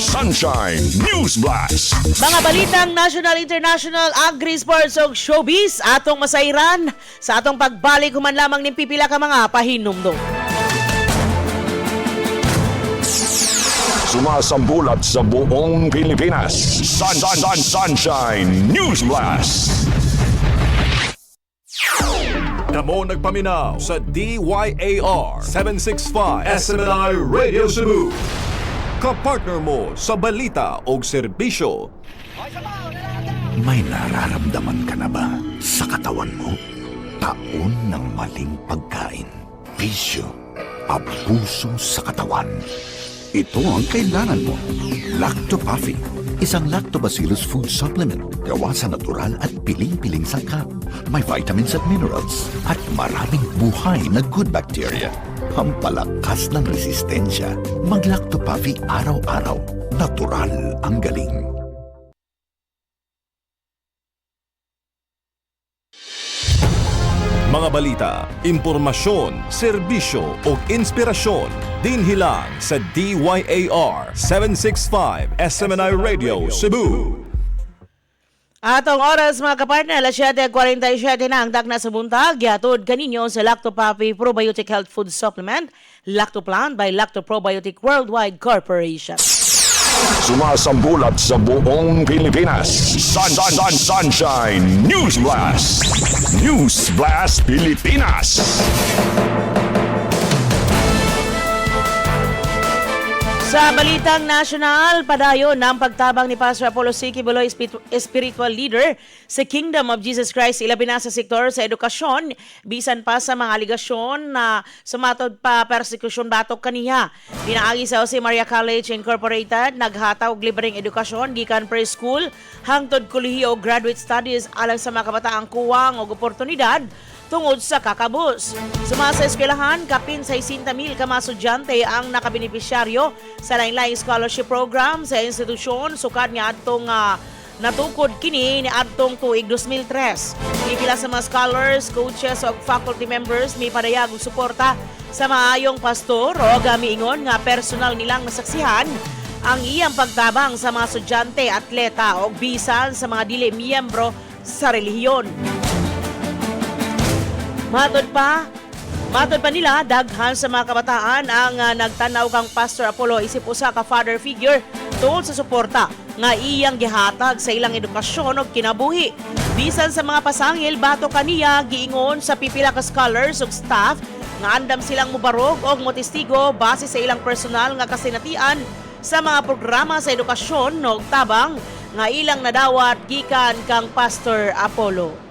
Sunshine News Blast. Mga balitang national, international, agri, sports ug showbiz atong masayran sa atong pagbalik human lamang ning pipila ka mga pahinumdom. Sumasambulat sa buong Pilipinas. Sun, Sun, Sun, Sunshine News Blast. Kamo nagpaminaw sa DYAR 765 SMNI Radio Cebu. Kapartner mo sa balita o serbisyo. May nararamdaman ka na ba sa katawan mo? Taon ng maling pagkain, bisyo, abuso sa katawan. Ito ang kailangan mo. Lactopuffy. Isang lactobacillus food supplement gawa sa natural at piling-piling sangkap. May vitamins at minerals at maraming buhay na good bacteria. Pampalakas ng resistensya. Mag-Lactopuffy araw-araw. Natural ang galing. Mga balita, impormasyon, serbisyo ug inspirasyon dinhi lang sa DYAR 765 SMNI Radio Cebu. Atong oras, mga kapartner, alas 7:47 na ang dagna sa buntag. Gihatod kaninyo sa Lacto Puffy Probiotic Health Food Supplement, Lactoplan by Lacto Probiotic Worldwide Corporation. Sumasambulat sa buong Pilipinas. Sun, Sun, Sun, Sunshine News Blast. News Blast Pilipinas. Sa balitang national, padayon ang pagtabang ni Pastor Apollo C. Quiboloy, spiritual leader sa Kingdom of Jesus Christ, ilabi na sa sektor sa edukasyon, bisan pa sa mga aligasyon na sumatod pa persekusyon batok kaniya. Pinaagi sa Jose Maria College Incorporated, naghataw og libreng edukasyon gikan preschool hangtod kolehiyo graduate studies alang sa mga kabataang kuwang og oportunidad tungod sa kakabus. Suma sa eskwelahan, kapin 60,000 ka mga estudyante ang nakabenepisyaryo sa lain-laing scholarship program sa institusyon sukad nga adtong natukod kini ni adtong tuig 2003. Pipila sa mga scholars, coaches ug faculty members may padayag og suporta sa maayong pastor o miingon nga personal nilang nasaksihan ang iyang pagtabang sa mga estudyante, atleta o bisan sa mga dili miyembro sa relihiyon. Matod pa nila, daghan sa mga kabataan ang nagtanaw kang Pastor Apollo isip usa ka father figure tungod sa suporta nga iyang gihatag sa ilang edukasyon ug kinabuhi. Bisan sa mga pasangil batok kaniya, giingon sa pipila ka scholars ug staff nga andam silang mubarog og motestigo base sa ilang personal nga kasinatian sa mga programa sa edukasyon ug tabang nga ilang nadawat gikan kang Pastor Apollo.